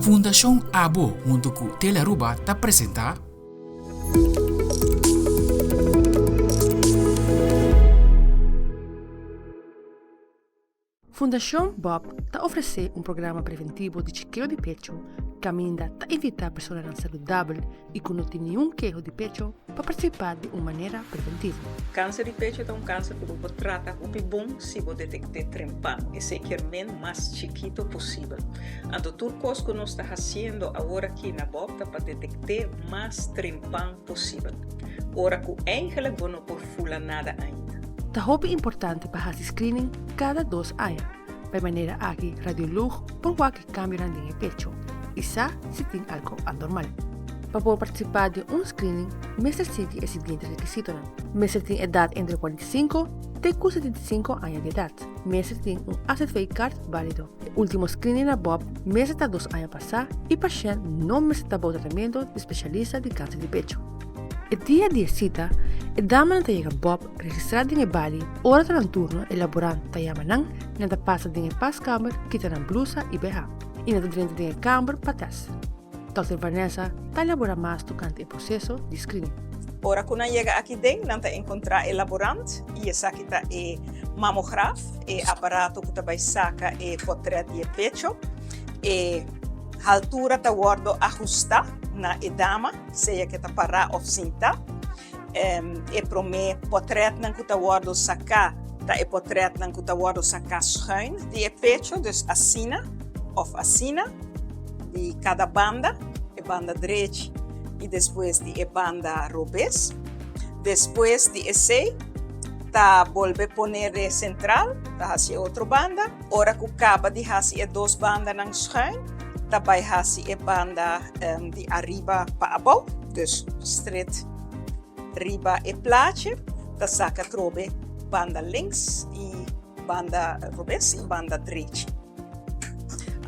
Fundacion Abo hunto cu Telearuba ta presenta. Fundashon Bob ta ofresé un programa preventivo di chekeo di pecho kaminda ta invitá personanan saludabel i ku no tin niun keho di pecho pa partisipá di un manera preventivo. Kanser di pecho ta un kanser ku bo por trata hopi bon si bo detekt'é trempan. Esei kier men mas chikito posibel. Anto tur kos ku nos ta hasiendo awor aki na Bob ta pa detekt'é mas trempan posibel. Ora ku eigenlik bo no por fula nada ainda. Ta hopi importante pa hasi screening kada dos aña. Pa e manera aki radioloog por wak e kambionan den e pecho i sa si tin algo anormal. Pa por partisipá den un screening mester sigui e siguiente rekisitonan. Mester tin edat entre 45 te ku 75 aña di edat. Mester tin un AZV-kaart bálido. E último screening na Bob mester ta dos aña pasá i pashènt no mester ta bou tratamentu di spesialista di kanser di pecho. E dia di e sita, e damanan ta yega Bob registrá den e bali. Ora ta nan turno, e laborant ta yama nan i nan ta pasa den e paskamer, kita nan blusa i beha, i nan ta drenta den e kamber pa tèst. Dòkter Vanessa ta elaborá mas tokante e proseso di screening. Ora ku nan yega aki den, nan ta enkontrá e laborant i esaki ta e mamograf, e aparato ku ta bai saka e potrèt di e pecho. E haltura ta wòrdu ahustá na e dama. Sea ke ta pará òf sintá. E promé pòtrètnan ku ta wòrdu saká ta e pòtrètnan ku ta wòrdu saká schuin di e pecho, dus asina òf asina di kada banda, e banda drechi i despues di e banda robes. Despues di esei ta bolbe pone re sentral, ta hasi e otro banda. Ora ku kaba di hasi e dos bandanan schuin, ta bai hasi e banda di ariba pa abou, dus stret riba e plaatje, ta saka trobe banda links i banda robes i banda drechi.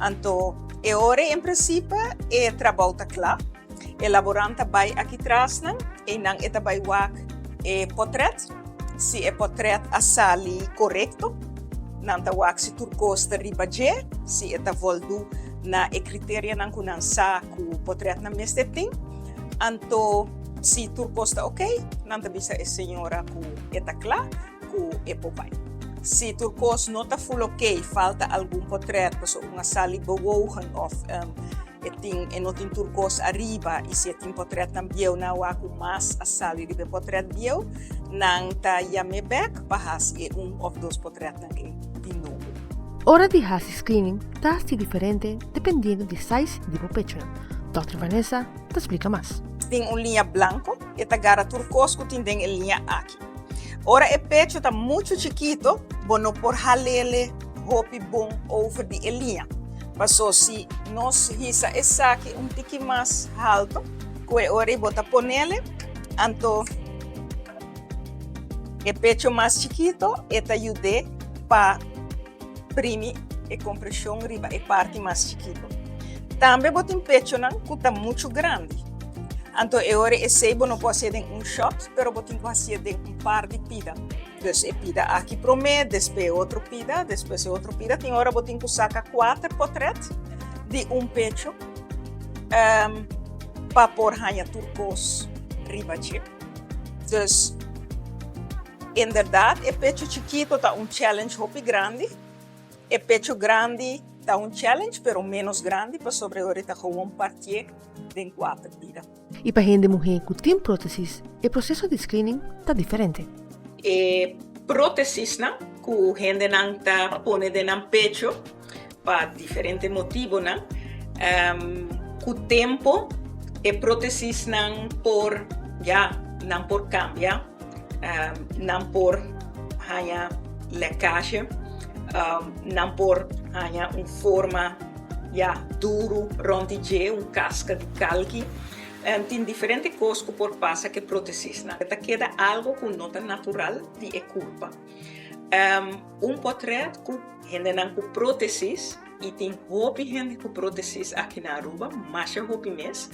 Anto e ora en prinsipe e trabou ta kla. E laborant ta bai aki trasnan, einan e ta bai wak e potret. Si e potret a sali korekto, nan ta wak si tur kos ta riba dje, si e ta voldu na e kriterianan ku nan sa ku potretnan mester tin. Anto si tur kos ta okey, nan ta bisa e señora ku e ta kla ku e por bai. Si tur kos no ta ful okey, falta algun potret pasobra un a sali bewogen òf E tin e no tin tur kos ariba i si e tin potrètnan bieu nan a wak ku mas a sali riba e potrèt bieu, nan ta yam'é bèk pa hasi e un òf dos potrètnan ei di nobo. Ora di hasi screening ta hasi diferente dependiendo di size di bo pechonan. Dòkter Vanessa ta splika mas. Tin un liña blanko, e ta gara tur kos ku tin den e liña aki. Ora e pecho ta muchu chikito, bo no por halele hopi bon over di e liña. Paso si nos hisa esaki un tiki mas halto ku e ora ei bo ta ponele, anto e pecho mas chikito e ta yud'é pa primi e kompreshon riba e parti mas chikito. Tambe bo tin pechonan ku ta muchu grandi, anto e ora esei bo no por hasié den un shòt, pero bo tin ku hasié den un par di pida. Dus e pida aki promé, despues e otro pida, despues e otro pida. Tin ora bo tin ku saka kuater potrèt di un pecho um, pa por haña tur kos riba dje. Dus, inderdaad, e pecho chikito ta un challenge hopi grandi. E pecho grandi ta un challenge, pero menos grandi pasobra e ora e ta gewoon partié den kuater pida. I pa hende muhé ku tin prótesis, e proseso di screening ta diferente. E prótesisnan ku hendenan ta pone den nan pecho pa diferente motibonan, ku tempu e prótesisnan por ya nan por kambia, nan por haña lèkashe, nan por haña un forma. Ya, duru rond di dje, un kaska di kalki. Tin diferente kos ku por pasa ku e protesisnan. E ta keda algu ku no ta natural di e kurpa. Un potrèt ku hendenan ku protesis, i tin hopi hende ku protesis aki na Aruba, masha hopi mes.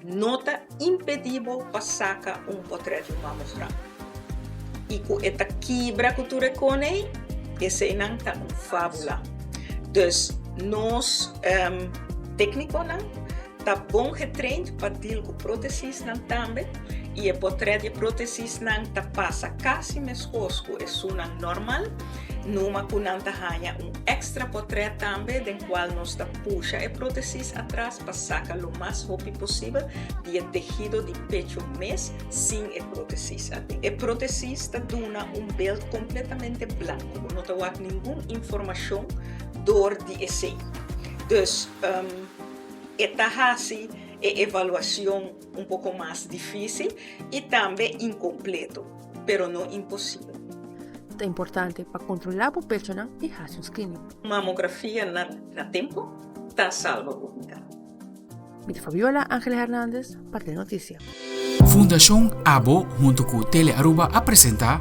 No ta impedí bo pa saka un potrèt di un mamogram. I ku e ta kibra ku tur e kon ei, eseinan ta un fábula. Dus, Nos téknikonan ta bon getraind pa deal ku prótesisnan tambe i e potrèt di e prótesisnan ta pasa kasi meskos ku esunnan normal, numa ku nan ta haña un èkstra potrèt tambe den kual nos ta pusha e prótesis atras pa saka lo mas hopi posibel di e tehido di pecho mes sin e prótesis aden. E prótesis ta duna un beeld kompletamente blanku, bo no ta wak ningun informashon dor di esei. Dus e ta hasi e evaluacion un poco mas dificil y tambe incompleto, pero no imposibel. Ta importante pa controla bo pechonan y haci un screening. Mamografia na na tempo ta salba bo bida. Mi ta Fabiola Angela Hernandez pa Telenoticia. Fundacion Abo hunto cu Tele Aruba a presenta.